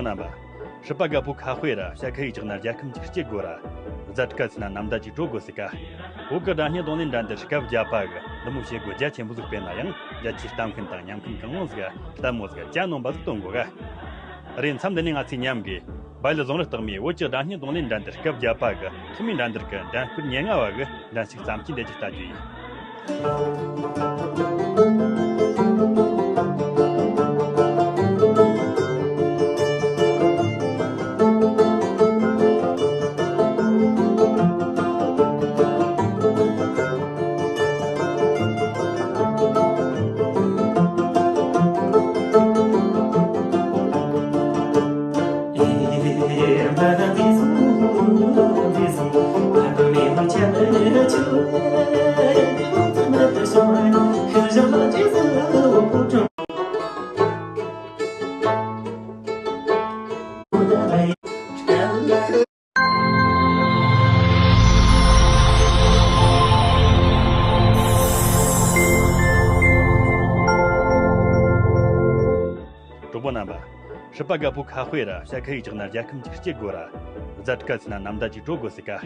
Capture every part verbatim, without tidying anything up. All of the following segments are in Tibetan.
རྣམ་པ། སྲིད་པ་རྒད་པོ་ཁ་དཔེ་ར་བྱ་ཁ་ཡིག་ཅིག་ན་རྒྱལ་ཁམས་ཅིག་སྐྱིད་དགོས་ར། རྫ་ཁ་ཚིག་ན་ནམ་ཟླ་ཅིག་དྲོ་དགོས་སྲིད་ཀ། བོད་ཀྱི་སྒྲ་སྙན་རྡུང་ལེན་འགྲན་བསྡུར་སྐབས་བརྒྱད་པ་གི་འདི་མོ་བྱེད་སྒོ་རྒྱ་ཆེན་པོ་ཟིག་སྤེལ་ན་ཡང་རྒྱ་ཆེའི་གཏམ་མཁན་དང་ཉམས་མཁན་གང་རུང་ཟིག་ག་ལྟད་མོ་ཟིག་ག་གྱ་ནོམ་པ་ཟིག་སྟོན་དགོས་ག། རེད། མཚམས་འདི་ནས་ང་ཚོས་མཉམ་གི་བལ་ཡུལ་ཟུང་རི་སྟག་མའི་བོད་ཀྱི་སྒྲ་སྙན་རྡུང་ལེན་འགྲན་བསྡུར་སྐབས་བརྒྱད་པ་གི་ཐོག་མའི་འགྲན་བསྡུར་གི་འགྲན་བསྡུར་ཉེར་ལྔ་བ་གི་འགྲན་ཞུགས་བརྩམས་ཆོས་འདི་ཅིག་ལྟ་རྒྱུ་ཡིན། གྲོགས་པོ་རྣམ་པ། སྲིད་པ་རྒད་པོ་ཁ་དཔེ་ར་བྱ་ཁ་ཡིག་ཅིག་ན་རྒྱལ་ཁམས་ཅིག་སྐྱིད་དགོས་ར། རྫ་ཁ་ཚིག་ན་ནམ་ཟླ་ཅིག་དྲོ་དགོས་སྲིད་ཀ།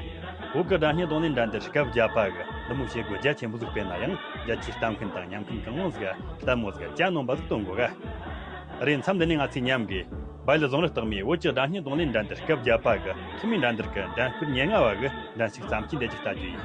བོད་ཀྱི་སྒྲ་སྙན་རྡུང་ལེན་འགྲན་བསྡུར་སྐབས་བརྒྱད་པ་གི་འདི་མོ་བྱེད་སྒོ་རྒྱ་ཆེན་པོ་ཟིག་སྤེལ་ན་ཡང་རྒྱ་ཆེའི་གཏམ་མཁན་དང་ཉམས་མཁན་གང་རུང་ཟིག་ག་ལྟད་མོ་ཟིག་ག་གྱ་ནོམ་པ་ཟིག་སྟོན་དགོས་ག། རེད། མཚམས་འདི་ནས་ང་ཚོས་མཉམ་གི་བལ་ཡུལ་ཟུང་རི་སྟག་མའི་བོད་ཀྱི་སྒྲ་སྙན་རྡུང་ལེན་འགྲན་བསྡུར་སྐབས་བརྒྱད་པ་གི་ཐོག་མའི་འགྲན་བསྡུར་གི་འགྲན་བསྡུར་ཉེར་ལྔ་བ་གི་འགྲན་ཞུགས་བརྩམས་ཆོས་འདི་ཅིག་ལྟ་རྒྱུ་ཡིན།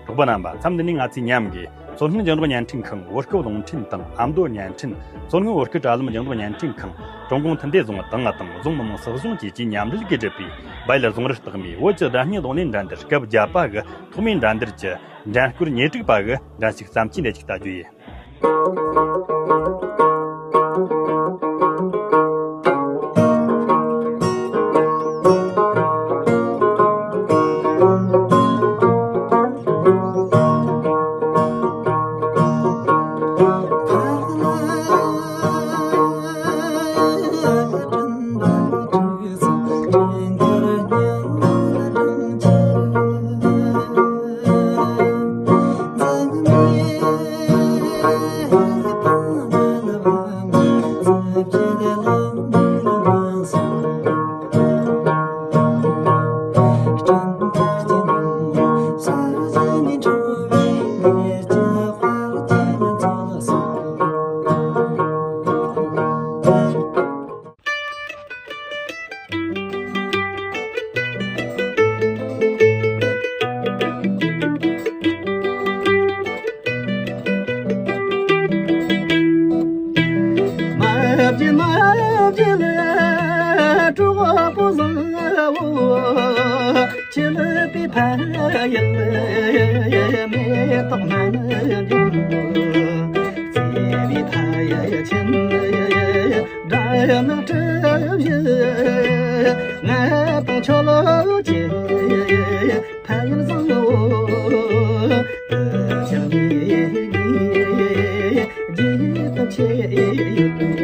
གྲོགས་པོ་རྣམ་པ། མཚམས་འདི་ནས་ང་ཚོས་མཉམ་གྱིས་མཚོ་སྔོན་རྒྱང་སྒྲོག་བརྙན་འཕྲིན་ཁང་བོད་སྐད་རླུང་འཕྲིན་དང་ཨ་མདོ་བརྙན་འཕྲིན། མཚོ་སྔོན་བོད་སྐད་དྲ་ལམ་རྒྱང་སྒྲོག་བརྙན་འཕྲིན་ཁང་། ཀྲུང་གུང་མཐུན་སྒྲིལ་རྫོང་དང་དང་རྫོང་མི་དམངས་སྲིད་གཞུང་བཅས་ཀྱིས་མཉམ་འབྲེལ་གྱིས་བསྒྲུབས་པའི་བལ་རྫོང་རི་རྟགས་མའི་བོད་ཀྱི་བརྡ་རྙིང་གློག་བརྙན་འགྲན་བསྡུར་སྐབས་བརྒྱད་པ་གི་ཐོག་མའི་འགྲན་བསྡུར་གྱི་འགྲན་སྐོར་ཉེར་དྲུག་པ་གི་འགྲན་ཞུགས་བརྩམས་ཆོས་འདི་གཅིག་ལྟ་རྒྱུ་ཡིན། དཔའ་བོ་བཟང་བོ། ཁྱེད་ལ་དེ་ཕ་ཡུལ་མེ་ཏོག་མ་ནི་འབྱུང་། བརྩེ་བའི་ཕ་ཡུལ་ཆེན། དགྲ་ནག་གྲུ་བཞི། ང་དང་ཁྱོད་ལོ་ཆེ། ཕ་ཡུལ་བཟང་བོ། དུ་ཞིང་ངེས་ངེས་རྗེས་དུ་ཆེ་ཡོད།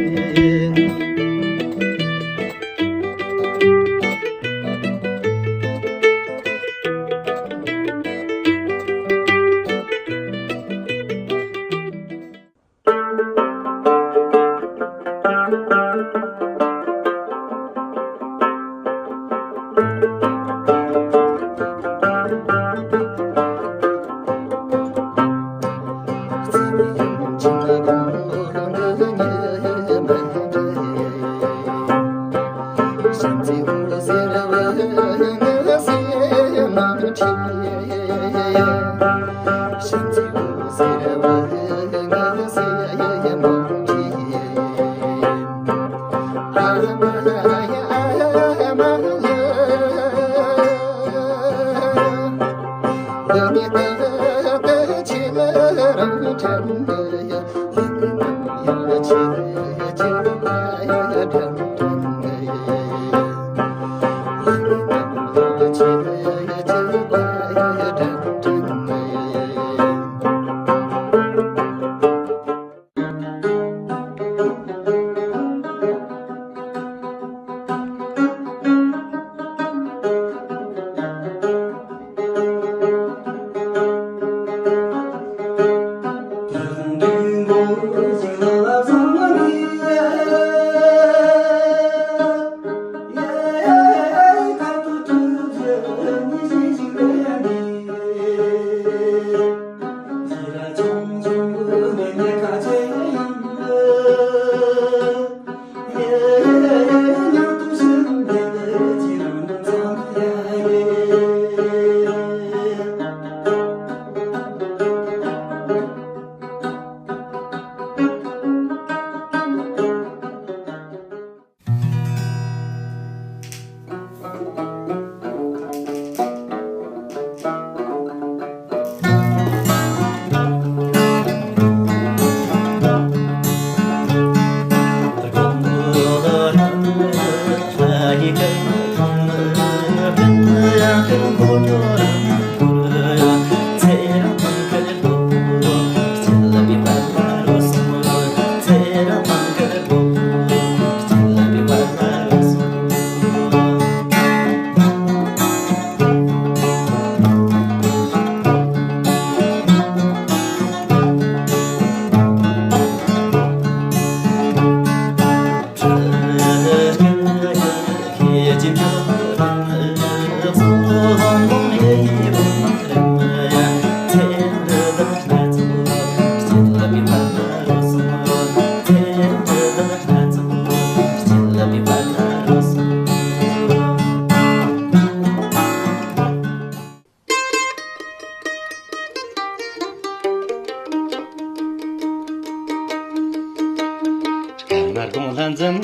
སྐར་མ་དགུང་ལ་འཛུམ་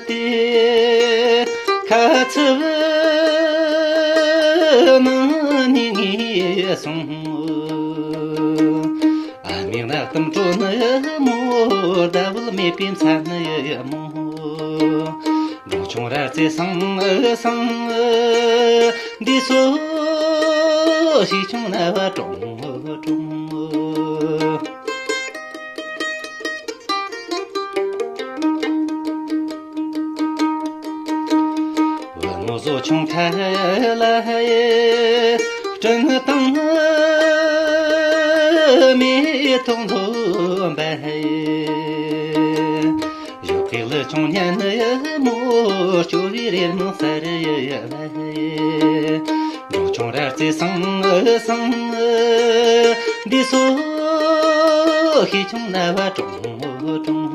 དེ་ཁ་ཚིག་ནང་ནས་ངེས་སོང་། ཨ་མའི་ནགས་གཏམ་དྲོ་ནི་མོ། ཟླ་བོ་མེད་པའི་མཚན་ནི་མོ། འབྲོང་ཆུང་ར་རྩེ་སང་སང་། འདི་སོ་ཞིག་ཆུང་ན་བ་གྲོང་གྲོང་། བུ་མོ་བཟོ་ཆུང་ཐལ་ལ་སྤྲིན་དང་མེ་ཏོག་འཛོམས་པ། ཡོད་ཁའི་ལི་ཆུང་ཉན་ནི་མོ། སྐྱོ་བའི་རེ་མོ་སར་བ། འབྲོང་ཆུང་ར་རྩེ་སང་སང་། འདི་སོ་ཞིག་ཆུང་ན་བ་གྲོང་གྲོང་།